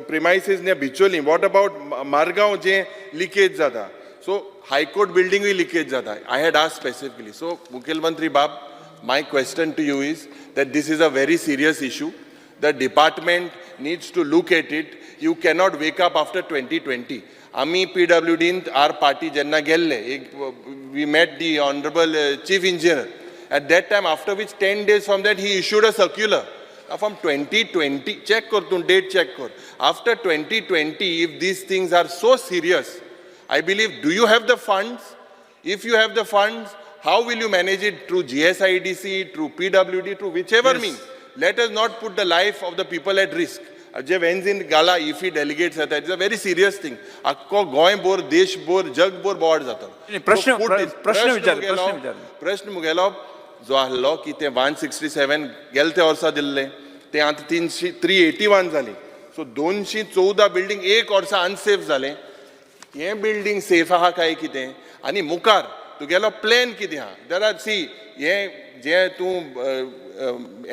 Speaker 4: premises near Bicholim? What about Margao J leakage जाता? So High Court building leakage जाता. I had asked specifically. So मुखेलमंत्री बाब, my question to you is that this is a very serious issue. The department needs to look at it. You cannot wake up after 2020. आमी पीडब्ल्यूडीन our party जेन्ना गेल्ले एक, we met the honourable chief engineer at that time, after which 10 days from that he issued a circular. From 2020, check कर तूं, date check कर. After 2020, if these things are so serious, I believe, do you have the funds? If you have the funds, how will you manage it? Through GSIDC, through PWD, through whichever means. Let us not put the life of the people at risk. जे वेन्झीन गाला IFFI delegates येता, it's a very serious thing. आख्खो गोंय भर, देश भर, जग भर बोवाळ जाता.
Speaker 2: प्रश्न-
Speaker 4: So put this-
Speaker 2: प्रश्न विचार,
Speaker 4: मुगेलो-
Speaker 2: प्रश्न विचार.
Speaker 4: प्रश्न मुगेलो जो आहलो की ते 167 गेले ते वर्सा दिल्ले, ते आतां तिनशी 381 जाली. सो 214 बिल्डींग एक वर्सा अनसेफ जालें. हें बिल्डींग सेफ आहा काय कितें आनी मुखार तुगेलो प्लॅन कितें आहा? जाल्यार सी, हें जें तूं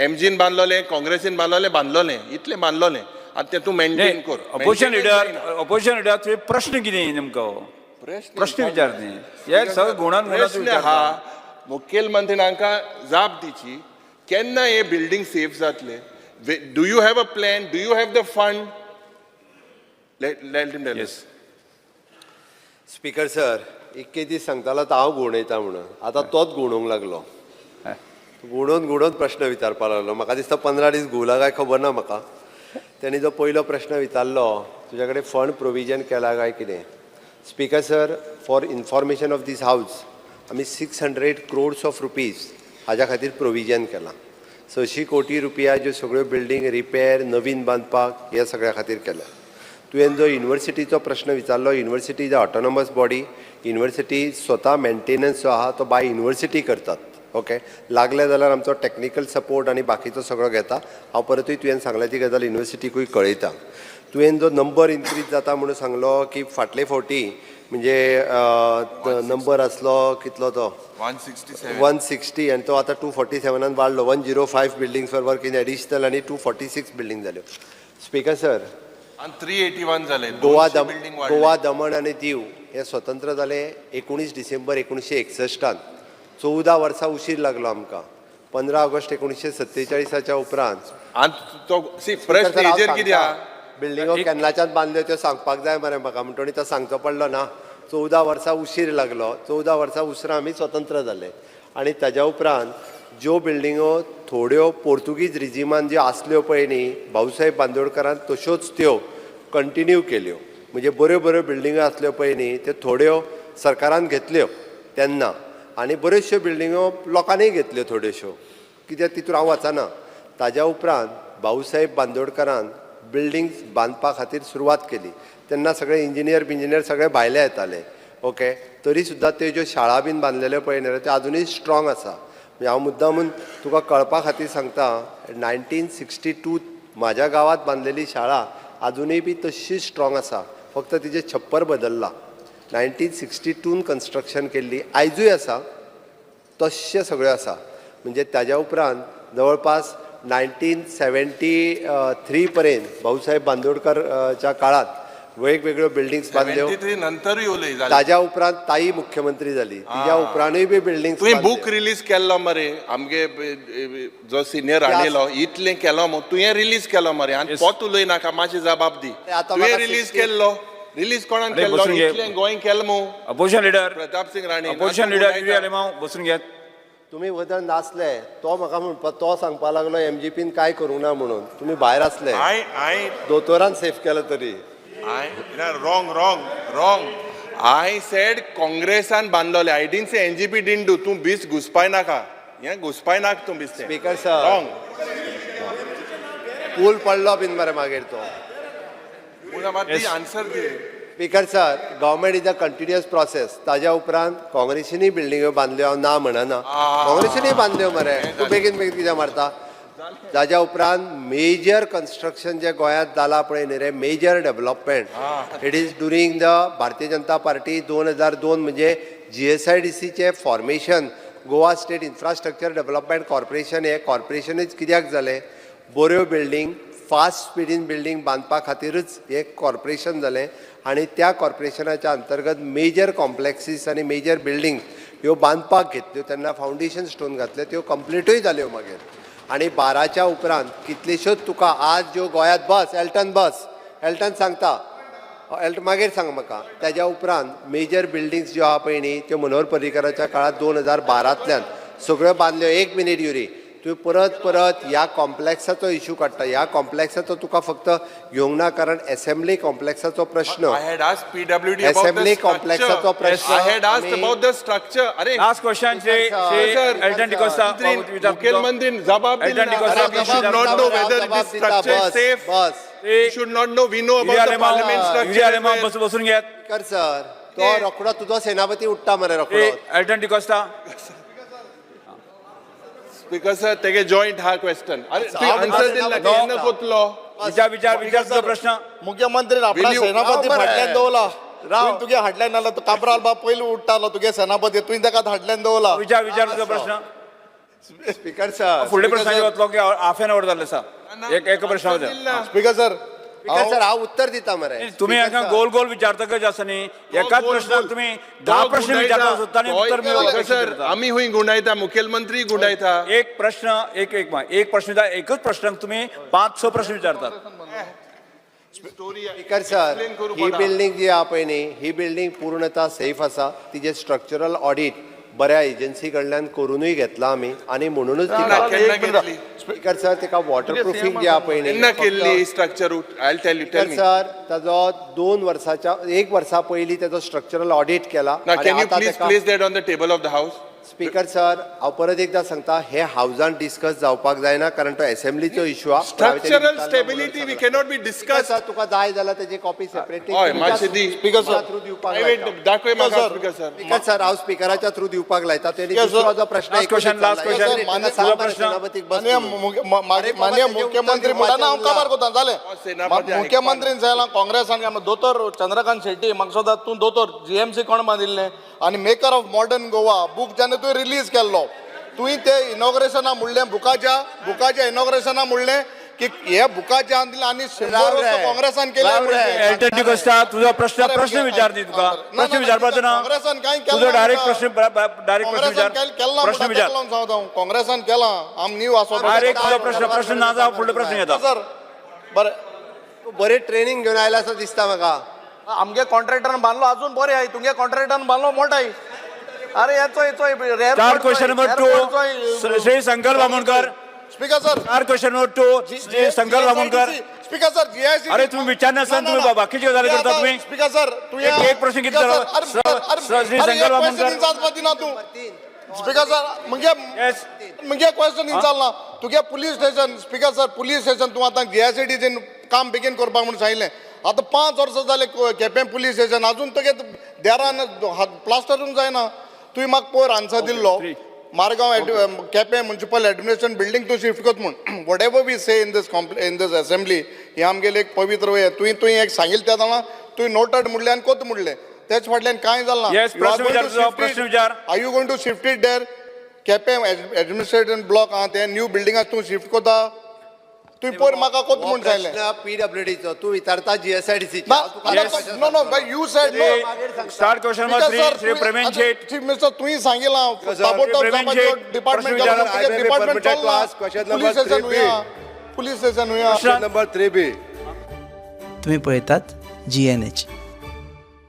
Speaker 4: एमजीन बांदलोलें, काँग्रेसीन बांदलोलें, बांदलोलें इतलें बांदलोलें, आतां तें तूं मेंटेन कर.
Speaker 2: Opposition
Speaker 4: Maintenance
Speaker 2: leader,
Speaker 4: जायना.
Speaker 2: ऑपोजिशन लिडर, तुवें प्रश्न कितें नेमको? प्रश्न विचार न्ही, हे सगळें गुणान गुणान
Speaker 4: प्रश्न हा, मुखेलमंत्र्यान हांकां जाप दिची, केन्ना हे बिल्डींग सेफ जातले? Do you have a plan? Do you have the fund? Let him tell.
Speaker 2: Yes.
Speaker 3: Speaker sir, इतके दीस सांगतालो तो हांव घुंवडयता म्हणून, आतां तोच घुंवडोवंक लागलो. घुंवडोवन घुंवडोवन प्रश्न विचारपाक लागलो. म्हाका दिसता 15 दीस घुंवला काय खबर ना म्हाका. तेणी जो पयलो प्रश्न विचारलो, तुज्या कडेन फंड प्रोविजन केला काय कितें. Speaker sir, for information of this house, आमी 600 crores of rupees हाज्या खातीर प्रोविजन केलां. 600 कोटी रुपया ज्यो सगळ्यो बिल्डींग रिपेर, नवीन बांदपाक, ह्या सगळ्या खातीर केल्या. तुवें जो युनिवर्सिटीचो प्रश्न विचारलो, university is a autonomous body. University स्वता मेंटेनन्स जो आहा तो बाय युनिवर्सिटी करतात, ओके. लागले जाल्यार आमचो टॅक्निकल सपोर्ट आनी बाकीचो सगळो घेता. हांव परतूय तुवें सांगलें ती गजाल युनिवर्सिटीकूय कळयता. तुवें जो नंबर इन्क्रीज जाता म्हणून सांगलो की फाटले फावटी म्हणजे नंबर आसलो कितलो तो?
Speaker 4: 167.
Speaker 3: 160, आनी तो आतां 247नान वाडलो. 105 buildings were work in additional आनी 246 बिल्डींग जाल्यो, स्पीकर सर.
Speaker 4: आनी 381 जाले.
Speaker 3: गोवा
Speaker 4: 200
Speaker 3: दम
Speaker 4: बिल्डींग वाडले.
Speaker 3: गोवा, दमण आनी दीव हे स्वतंत्र जाले 19 डिसेंबर 1961टान. 14 वर्सां उशीर लागलो आमकां. 15 ऑगस्ट 1947च्या उपरांत.
Speaker 4: आनी तो सी, प्रश्न हेजेर कितें आहा?
Speaker 3: बिल्डिंगो केन्नाच्यान बांदल्यो त्यो सांगपाक जाय मरे म्हाका, म्हणटणी तो सांगचो पडलो ना. 14 वर्सां उशीर लागलो. 14 वर्सां उसरां आमी स्वतंत्र जाले आनी ताज्या उपरांत ज्यो बिल्डिंगो थोड्यो पोर्तुगीज रिजिमान ज्यो आसल्यो पळय न्ही, भाऊसाहेब बांदोडकरान तश्योच त्यो कंटिन्यू केल्यो. म्हणजे बऱ्यो बऱ्यो बिल्डिंगो आसल्यो पळय न्ही, त्यो थोड्यो सरकारान घेतल्यो तेन्ना आनी बऱ्योचश्यो बिल्डिंगो लोकांनीय घेतल्यो थोड्योश्यो, कित्याक तितून हांव वचना. ताज्या उपरांत भाऊसाहेब बांदोडकरान बिल्डिंग्स बांदपा खातीर सुरवात केली. तेन्ना सगळे इंजिनियर बिंजिनियर सगळे भायले येताले, ओके. तरी सुद्दां त्यो ज्यो शाळा बीन बांदलेल्यो पळय न्ही, त्यो आजुनूय स्ट्रॉंग आसा. म्हणजे हांव मुद्दामून तुका कळपा खातीर सांगता, 1962 म्हाज्या गांवांत बांदलेली शाळा आजुनूय बी तशीच स्ट्रॉंग आसा, फक्त तिजें छप्पर बदल्लां. 1962न कन्स्ट्रक्शन केल्ली आयजूय आसा, तश्शें सगळें आसा. म्हणजे ताज्या उपरांत जवळपास 1973 पर्यंत भाऊसाहेब बांदोडकर च्या काळात वेगवेगळ्यो बिल्डिंग्स बांदल्यो.
Speaker 4: 73 नंतरूय उलय जालें.
Speaker 3: ताज्या उपरांत ताई मुख्यमंत्री जाली, तिज्या उपरांतूय बी बिल्डिंग्स.
Speaker 4: तुवें बूक रिलीज केल्लो मरे, आमगे जो सिनियर राणेलो इतलें केलो मग तुवें रिलीज केलो मरे. आनी पोत उलय नाका, मातशें जबाब दी.
Speaker 3: आतां
Speaker 4: तुवें
Speaker 3: म्हाका
Speaker 4: रिलीज
Speaker 3: 60
Speaker 4: केल्लो, रिलीज कोणाक
Speaker 2: अरे,
Speaker 4: केल्लो?
Speaker 2: बसून घे.
Speaker 4: इतलें गोंय केलें मू.
Speaker 2: Opposition leader.
Speaker 4: Pratap Singh Rane.
Speaker 2: Opposition leader Yuri Alemao, बसून घेत.
Speaker 3: तुमी वदळ नासले, तो म्हाका म्हणपा, तो सांगपा लागलो एमजीपीन काय करूंक ना म्हणून. तुमी भायर आसले.
Speaker 4: I
Speaker 3: दोतोरान सेफ केलो तरी.
Speaker 4: I wrong, wrong, wrong. I said काँग्रेसान बांदलोले. I didn't say NGP didn't do. तूं बीस घुसपाय नाका, हें घुसपाय नाका तूं बीस.
Speaker 3: Speaker sir.
Speaker 4: Wrong.
Speaker 3: पूल पडलो बीन मरे मागीर तो.
Speaker 4: Answer the.
Speaker 3: Speaker sir, government is a continuous process. ताज्या उपरांत काँग्रेसीनूय बिल्डिंग्यो बांदल्यो, हांव ना म्हणना. काँग्रेसीनूय बांदल्यो मरे. तूं बेगीन बेगीन कित्याक मारता? ताज्या उपरांत मेजर कन्स्ट्रक्शन जे गोंयांत जालां पळय न्ही रे, major development, it is during the Bharatiya Janata Party. 2002, म्हणजे जीएसआयडीसीचें formation, Goa State Infrastructure Development Corporation, हें कॉर्पोरेशनूच कित्याक जालें? बऱ्यो बिल्डींग, फास्ट स्पिडीन बिल्डींग बांदपा खातीरच हें कॉर्पोरेशन जालें आनी त्या कॉर्पोरेशनाच्या अंतर्गत मेजर कॉम्प्लेक्सीस आनी मेजर बिल्डींग ह्यो बांदपाक घेतल्यो. तेन्ना फावंडेशन स्टोन घातले, त्यो कंप्लिटूय जाल्यो मागीर. आनी 12च्या उपरांत कितल्योश्योच तुका आज ज्यो गोंयांत, बस एल्टन, बस एल्टन, सांगता एल्ट, मागीर सांग म्हाका. तेज्या उपरांत मेजर बिल्डिंग्स ज्यो आहा पळय न्ही, त्यो मनोहर पर्रीकराच्या काळात 2012तल्यान सगळ्यो बांदल्यो. एक मिनीट युरी, तुवें परत परत ह्या कॉम्प्लेक्साचो इशू काडटा. ह्या कॉम्प्लेक्साचो तुका फक्त घेवंक ना, कारण एसेंब्ली कॉम्प्लेक्साचो प्रश्न
Speaker 4: I had asked PWD about
Speaker 3: Assembly
Speaker 4: the
Speaker 3: complex
Speaker 4: structure.
Speaker 3: चा प्रश्न
Speaker 4: I had asked about the structure. अरे
Speaker 2: last question, Shri
Speaker 3: sir.
Speaker 2: Shri
Speaker 4: Sir,
Speaker 2: Elton D'Costa.
Speaker 4: मुख्यमंत्री जबाब
Speaker 2: Elton D'Costa,
Speaker 4: We should not know whether
Speaker 3: जबाब
Speaker 4: this
Speaker 3: दिता,
Speaker 4: structure is
Speaker 3: bus,
Speaker 4: safe.
Speaker 3: Bus.
Speaker 4: We should not know. We know about the parliament structure. as well.
Speaker 2: बसून घेयात.
Speaker 3: कर sir, तो रोकडो तुजो सेनापती उठ्ठा मरे रोकडो.
Speaker 2: एल्टन डिकोस्ता.
Speaker 4: Speaker sir, तेगे जॉईंट हा क्वेश्चन. अरे तुवें आन्सर दिला
Speaker 3: No.
Speaker 4: केन्ना कोतलो?
Speaker 2: विचार, विचार, विचार तुजो प्रश्न.
Speaker 5: मुख्यमंत्री आपला
Speaker 4: Will you-
Speaker 5: सेनापती
Speaker 3: राव मरे.
Speaker 5: फाटल्यान दवरला.
Speaker 3: राव.
Speaker 5: तुवें तुगे हाडल्यान नाल्यार तो काब्राल बाब पयलीं उठ्ठालो, तुगे सेनापती तुवें ताका धाडल्यान दवरला.
Speaker 2: विचार, विचार तुजो प्रश्न.
Speaker 3: Speaker sir.
Speaker 2: फुडल्या प्रश्नाचे वतलो की हाफ एन our जाल्ले आसा. एक एक प्रश्न.
Speaker 5: Speaker sir.
Speaker 3: स्पीकर सर, हांव उत्तर दिता मरे.
Speaker 2: तुम्ही
Speaker 3: स्पीकर
Speaker 2: हांगा
Speaker 3: सर.
Speaker 2: गोल गोल विचारतकच आसा न्ही, एकाच प्रश्नाक तुम्ही 10 प्रश्न विचारपाक सोदता आनी उत्तर मेळोवपाक
Speaker 4: सर,
Speaker 2: सोदता.
Speaker 4: आमी हुंय गुंडायता, मुखेलमंत्री गुंडायता.
Speaker 2: एक प्रश्न, एक एक एक प्रश्न, एकच प्रश्नाक तुम्ही पांच स प्रश्न विचारतात.
Speaker 3: स्पीकर सर,
Speaker 4: Explain करूं
Speaker 3: ही
Speaker 4: पडा.
Speaker 3: बिल्डींग जी आहा पळय न्ही, ही बिल्डींग पूर्णता सेफ आसा. तिजें स्ट्रक्चरल ऑडीट बऱ्या एजन्सी कडल्यान करुनूय घेतला आमी आनी म्हणूनच
Speaker 4: ना,
Speaker 3: तिका
Speaker 4: केन्ना घेतली?
Speaker 3: स्पीकर सर, तिका वॉटर प्रुफींग जी आहा पळय न्ही,
Speaker 4: केन्ना
Speaker 3: फक्त-
Speaker 4: केल्ली structure? I tell you, tell
Speaker 3: speaker
Speaker 4: me.
Speaker 3: Sir, ताजो 2 वर्साच्या, एक वर्सा पयलीं ताजो स्ट्रक्चरल ऑडीट केला
Speaker 4: ना,
Speaker 3: आनी
Speaker 4: can you
Speaker 3: आतां
Speaker 4: प्लीज
Speaker 3: ताका-
Speaker 4: place that on the table of the house?
Speaker 3: Speaker sir, हांव परत एकदां सांगता, हे हावजान डिस्कस जावपाक जायना, कारण तो एसेंब्लीचो इशू आहा.
Speaker 4: Structural stability we cannot be discuss.
Speaker 3: Sir, तुका जाय जाल्यार तेजी कॉपी सेपरेटली
Speaker 4: हय, मातशें दी.
Speaker 5: Speaker sir.
Speaker 3: थ्रू दिवपाक
Speaker 4: प्रायव्हेट
Speaker 3: लायता.
Speaker 4: दाखय म्हाका.
Speaker 5: Sir.
Speaker 4: Speaker sir.
Speaker 3: Speaker sir, हांव स्पीकराच्या थ्रू दिवपाक लायता. तेणी
Speaker 5: Yes, sir.
Speaker 3: दुसरो जो प्रश्न
Speaker 2: Last question, last question. तुजो प्रश्न.
Speaker 3: सेनापतीक बस
Speaker 5: माननीय
Speaker 3: तूं. अरे बाबा,
Speaker 5: माननीय
Speaker 3: तेजें उत्तर
Speaker 5: मुख्यमंत्री म्हणटा ना, हांव
Speaker 3: दिवपाचें
Speaker 5: काबार कोता जालें.
Speaker 4: सेनापती
Speaker 5: मुख्यमंत्रीन सांगलां काँग्रेसान आमकां, दोतोर चंद्रकांत शेट्टी म्हाका सोदा तूं दोतोर जीएमसी कोण बांदिल्लें आनी maker of modern Goa book जेन्ना तुवें रिलीज केल्लो, तुवें ते इनॉग्रेशना म्हणलें, बुकाच्या इनॉग्रेशना म्हणलें की हे बुकाच्या दिलें आनी 100
Speaker 3: राव रे.
Speaker 5: वर्सां काँग्रेसान केलें.
Speaker 3: राव रे.
Speaker 2: एल्टन डिकोस्ता, तुजो प्रश्न, प्रश्न विचार दी तुका. प्रश्न विचारपाचो ना.
Speaker 5: काँग्रेसान कांय केलें
Speaker 2: तुजो
Speaker 5: ना.
Speaker 2: डायरेक्ट प्रश्न, डायरेक्ट प्रश्न
Speaker 5: काँग्रेसान
Speaker 2: विचार.
Speaker 5: केल्ला
Speaker 2: प्रश्न
Speaker 5: म्हणटा
Speaker 2: विचार.
Speaker 5: तेका लागून सांगता हांव. काँग्रेसान केलां आम न्यू आसो.
Speaker 2: डायरेक्ट तुजो प्रश्न, प्रश्न ना जावं फुडलो प्रश्न घेता.
Speaker 5: सर, बरें.
Speaker 3: तूं बरें ट्रेनिंग घेवन आयला असो दिसता म्हाका.
Speaker 5: आमगे कॉन्ट्रॅक्टरान बांदलो अजून बरें आहाय, तुमगे कॉन्ट्रॅक्टरान बांदलो मोठाय. अरे येचो येचो.
Speaker 2: चार question number 2, Shri Shankar Bamonkar.
Speaker 5: Speaker sir.
Speaker 2: चार question number 2, Shri Shankar Bamonkar.
Speaker 5: Speaker sir, GIC.
Speaker 2: अरे तुम्ही विचारनासतना तुम्ही बाकीची गजाली करता तुम्ही.
Speaker 5: स्पीकर सर, तू
Speaker 2: एक प्रश्न किती झाला? श्री शंकर बामणकर.
Speaker 5: दिना तू स्पीकर सर, म्हणजे
Speaker 2: Yes.
Speaker 5: म्हणजे क्वेश्चन विचारला तुगे police station. Speaker sir, police station तूं आतां जीआयसीडीचें काम बेगीन करपाक म्हूण सांगिल्लें. आतां 5 वर्सां जाले, केपें पुलीस स्टेशन अजून तुगे देरान प्लास्टरूच जायना. तुवें म्हाका पयर आन्सर दिल्लो,
Speaker 2: three.
Speaker 5: Margao Quepem municipal administration building तूं शिफ्ट कर म्हूण. Whatever we say in this assembly, हें आमगेलें एक पवित्र वे. तुवें तुवें एक सांगिल्लें त्या जाणा, तुवें नोटेड म्हणलें आनी कोत म्हणलें, तेच फाटल्यान कांय जालें ना.
Speaker 2: Yes, प्रश्न विचार तुजो, प्रश्न विचार.
Speaker 5: Are you going to shift it there, Quepem administration block आहा तें न्यू बिल्डिंगाक तूं शिफ्ट कोता? तुवें पयर म्हाका कोत म्हूण सांगलें.
Speaker 3: प्रश्न पीडब्ल्यूडीचो, तूं विचारता GSIDC.
Speaker 5: No no, you said no.
Speaker 2: Start question number 3, Shri Pramen Shet.
Speaker 5: Chief minister, तुवें सांगिलां ताबडतोब
Speaker 2: प्रवीण शेट,
Speaker 5: डिपार्टमेंट
Speaker 2: प्रश्न विचारा.
Speaker 6: I may be
Speaker 5: department
Speaker 6: permitted to ask question number
Speaker 5: police station
Speaker 6: 3B.
Speaker 5: वया, पुलीस स्टेशन वया.
Speaker 2: प्रश्न.
Speaker 6: Number 3B.
Speaker 7: तुम्ही पळयतात GNH.